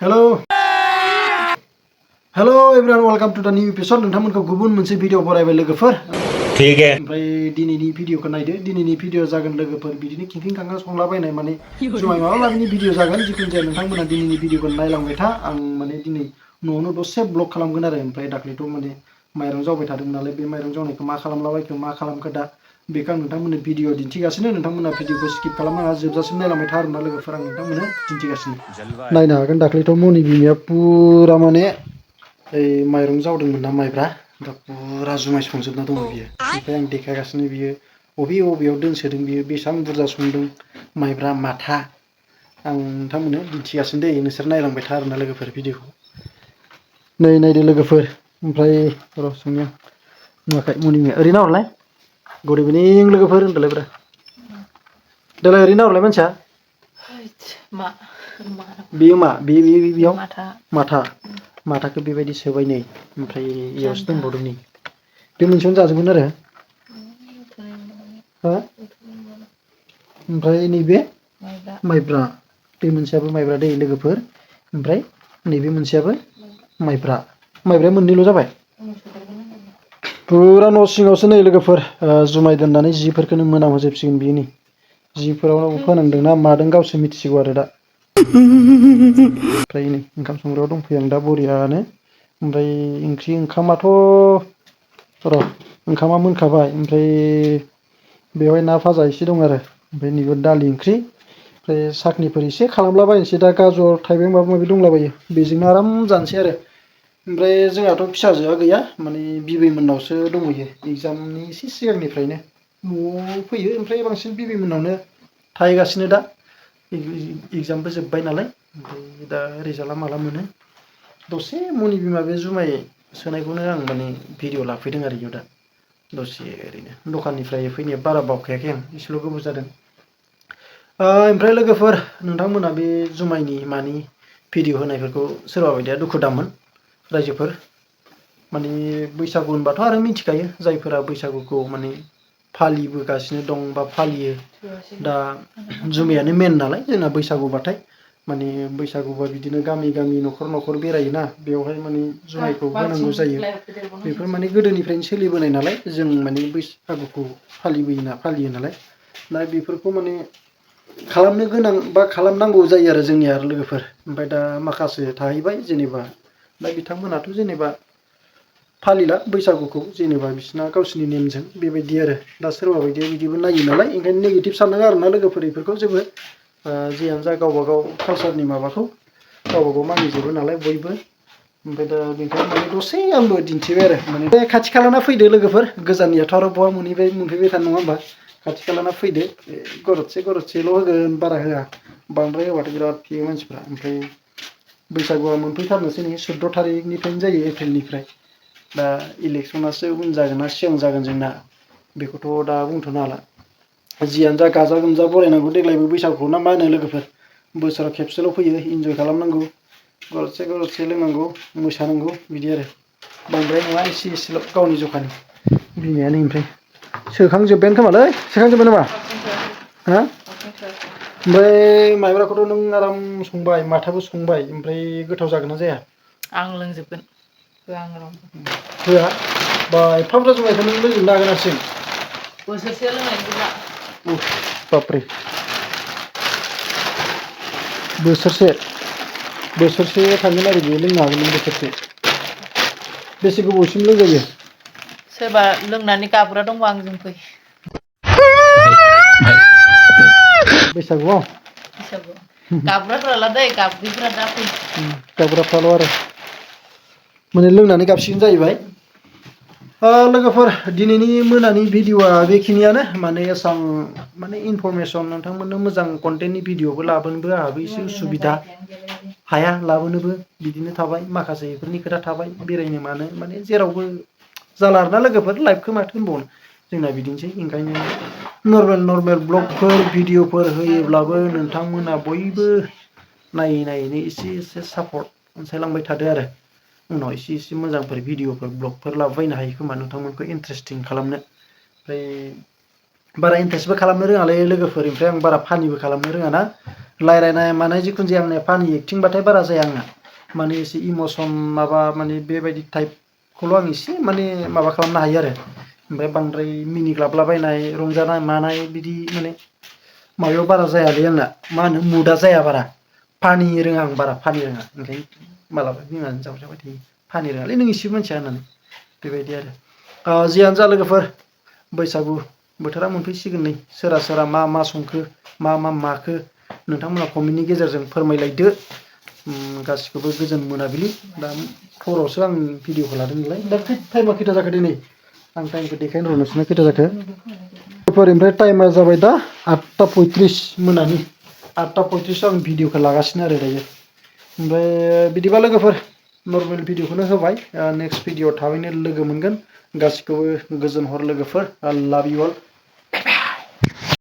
hello everyone welcome to द new episode नोंथांमोनखौ गुबुन मोनसे भिडिअ बरायबाय लोगोफोर ठीक है ओमफ्राय दिनैनि भिडिअखौ नायदो दिनैनि भिडिअ जागोन लोगोफोर बिदिनो खिंखिं खांखां संलाबायनाय माने जुमाय माबा माबिनि भिडिअ जागोन जिखुनु जाया नोंथांमोना दिनैनि भिडिअखौ नायलांबाय था आं माने दिनै न'आवनो दसे ब्लग खालामगोन आरो ओमफ्राय दाख्लैथ' माने माइरं जावबाय थादोंमोन नालाय बे माइरं जावनायखौ मा खालामलाबायखो मा खालामखो दा बेखौ आं नोंथांमोननो भिडिअ दिन्थिगासिनो नोंथांमोना भिडिअखौ स्किप खालामनाङा जोबजासिम नायलांबाय था आरोना लोगोफोर आं नोंथांमोननो दिन्थिगासिनो नायनो हागोन दाख्लैथ' मनि बिमाया पुरा माने माइरं जावदोंमोन ना माइब्रा दा पुरा जुमाय संजोबना दङ बियो ओमफ्राय आं देखायगासिनो बियो बबेयाव दोनसोदों बियो बेसेबां बुरजा संदों माइब्रा माथा आं नोंथांमोननो दिन्थिगासिनो दे नोंसोर नायलांबाय था आरोना लोगोफोर भिडिअखौ नायदो लोगोफोर ओमफ्राय र' सोंनि आं नुवाखै मनि बिमाया ओरैनो हरलाय गुड इभिनिं लोगोफोर होनदोलाय ब्रा दालाय ओरैनो हरलाय मानसिया बेयो मा बेयाव माथाखौ बेबायदि सोबाय नै ओमफ्राय इयावसो दंबावदों नै बे मोनसेयावनो जाजोबगोन आरो हा ओमफ्राय नैबे माइब्रा बे मोनसेयाबो माइब्रा दै लोगोफोर ओमफ्राय नैबे मोनसेयाबो माइब्राया मोननैल' जाबाय पुरा न' सिङावसो नै लोगोफोर जुमाय दोननानै जिफोरखौनो मोनामहोजोबसिगोन बियो नै जिफोराव फोनांदोंना मादों गावसो मिथिसिगौ आरो दा ओमफ्राय नै ओंखाम संग्रायाव दंफैयो आं दा बरियानो ओमफ्राय ओंखामाथ' र' ओंखामा मोनखाबाय ओमफ्राय बेवहाय ना भाजा एसे दं आरो ओमफ्राय नैबे दालि ओंख्रि ओमफ्राय साखनिफोर एसे खालामलाबायनोसै दा गाजर थाइबें माबा माबि दंलाबायो बेजोंनो आराम जानोसै आरो ओमफ्राय जोंहाथ' फिसाजोआ गैया माने बिबैमोननावसो दंहैयो एगजामनि एसे सिगांनिफ्रायनो न'आव फैयो ओमफ्राय बांसिन बिबैमोननावनो थाहैगासिनो दा एगजामबो जोब्बाय नालाय ओमफ्राय दा रिजाल्टआ माला मोनो दसे मनि बिमा बे जुमाय सोनायखौनो आं माने भिडिअ लाफैदों आरो इयाव दा दसे ओरैनो दखाननिफ्राय फैनाया बारा बावखायाखै आं एसेल' गोबाव जादों ओमफ्राय लोगोफोर नोंथांमोना बे जुमायनि मानि भिडिअ होनायफोरखौ सोरबा बायदिया दुखु दामोन रायजोफोर माने बैसागु होनबाथ' आरो मिथिखायो जायफोरा बैसागुखौ माने फालिबोगासिनो दं बा फालियो दा जुमायानो मेन नालाय जोंना बैसागुबाथाय माने बैसागुबा बिदिनो गामि गामि न'खर बेरायोना बेवहाय माने जुमायखौ होनांगौ जायो बेफोर माने गोदोनिफ्रायनो सोलिबोनाय नालाय जों माने बैसागुखौ फालियो नालाय दा बेफोरखौ माने खालामनो गोनां बा खालामनांगौ जायो आरो जोंनिया लोगोफोर ओमफ्राय दा माखासे थाहैबाय जेनेबा दा बिथांमोनाथ' जेनेबा फालिला बैसागुखौ जेनेबा बिसोरना गावसोरनि नेमजों बेबायदि आरो दा सोरबा बायदिया बिदिबो नायो नालाय ओंखायनो नेगेटिभ साननाङा आरोना लोगोफोर बेफोरखौ जेबो जियानो जा गावबा गाव कालसारनि माबाखौ गावबा गाव मानिजोबो नालाय बयबो ओमफ्राय दा बेखौ माने दसे आंबो दिन्थिबाय आरो माने बे खाथि खालाना फैदो लोगोफोर गोजाननियाथ' आरो बहा मोनफैबाय थानो नङा होमबा खाथि खालाना फैदो गरदसेल' होगोन बारा होआ बांद्राय होबाथाय बिराद फेयो मानसिफ्रा ओमफ्राय बैसागुआ मोनफैथारनोसै नै 14 थारिखनिफ्रायनो जायो एप्रिलनिफ्राय दा इलेक्सनासो उन जागोन ना सिगां जागोन जोंना बेखौथ' दा बुंथ'नो हाला जियानो जा गाजा गोमजा बरायनांगौ देग्लायबो बैसागुखौ ना मा होनो लोगोफोर बोसोराव खेबसेल' फैयो इन्जय खालामनांगौ गरदसे लोंनांगौ मोसानांगौ बिदि आरो बांद्राय नङा एसेल' गावनि जखानि बिमायानो ओमफ्राय सोखांजोब्बायानो खोमालै सोखांजोब्बाय नामा हा ओमफ्राय माइब्राखौथ' नों आराम संबाय माथाबो संबाय ओमफ्राय गोथाव जागोन ना जाया आं लोंजोबगोन होआ आं रावनोबो होआ बा एफा बुरजा जुमायखौ नों लोंजोबनो हागोन हारसिं बोसोरसे लोंनायनि गोजा बाबरे बोसोरसे थांगोन आरो बेयो लोंनो हागोन नों बोसोरसे बेसे गोबावसिम लोंजायो सोरबा लोंनानै गाबग्रा दंबा आंजों फै बैसागुआव गाबग्राफोराल दै गाबग्राफोरा दा फै गाबग्राफ्राल' आरो माने लोंनानै गाबसिगोन जाहैबाय लोगोफोर दिनैनि मोनानि भिडिअआ बेखिनियानो माने एसां माने इनफरमेसन नोंथांमोननो मोजां कन्टेन्टनि भिडिअबो लाबोनोबो आंहाबो एसे उसुबिदा हाया लाबोनोबो बिदिनो थाबाय माखासे बेफोरनि खोथा थाबाय बेरायनो मानो माने जेरावबो जाला आरोना लोगोफोर लाइफखौ माथो होनबावनो जोंना बिदिनोसै ओंखायनो नर्मेल ब्लगफोर भिडिअफोर होयोब्लाबो नोंथांमोना बयबो नायैनो एसे सापर्ट अनसायलांबाय थादो आरो उनाव एसे मोजांफोर भिडिअफोर ब्लगफोर लाबोबायनो हायो खोमा नोंथांमोनखौ इन्टारेस्टिं खालामनो ओमफ्राय बारा इन्टारेस्टबो खालामनो रोङालै लोगोफोर ओमफ्राय आं बारा फानिबो खालामनो रोङा ना रायलायनाय मानाय जिखुनु जाया आंनिया फानि एक्टिंबाथाय बारा जाया आंना माने एसे इमसन माबा माने बेबायदि टाइपखौल' आं एसे माने माबा खालामनो हायो आरो ओमफ्राय बांद्राय मिनिग्लाबलाबायनाय रंजानाय मानाय बिदि माने माबायाव बारा जायालै आंना मा होनो मुदा जाया बारा फानि रोङा आं बारा फानि रोङा ओंखायनो मालाबा बिमा जाबाय थायो फानि रोङालै नों एसेबो मिथिया होननानै बेबायदि आरो जियानो जा लोगोफोर बैसागु बोथोरा मोनफैसिगोन नै सोरा सोरा मा मा संखो मा मा माखो नोंथांमोना कमेन्टनि गेजेरजों फोरमायलायदो गासिखौबो गोजोन मोनाबिलि दा हरावसो आं भिडिअखौ लादों नालाय दा टाइमा खैथा जाखो दिनै आं टाइमखौ देखायनो र' नोंसोरनो खैथा जाखो ओमफ्राय टाइमा जाबाय दा 8:35 मोनानि 8:35 आं भिडिअखौ लागासिनो आरो दायो ओमफ्राय बिदिबा लोगोफोर नर्मेल भिडिअखौनो होबाय नेक्स्ट भिडिअ थाबैनो लोगो मोनगोन गासिखौबो गोजोन हर लोगोफोर I love you all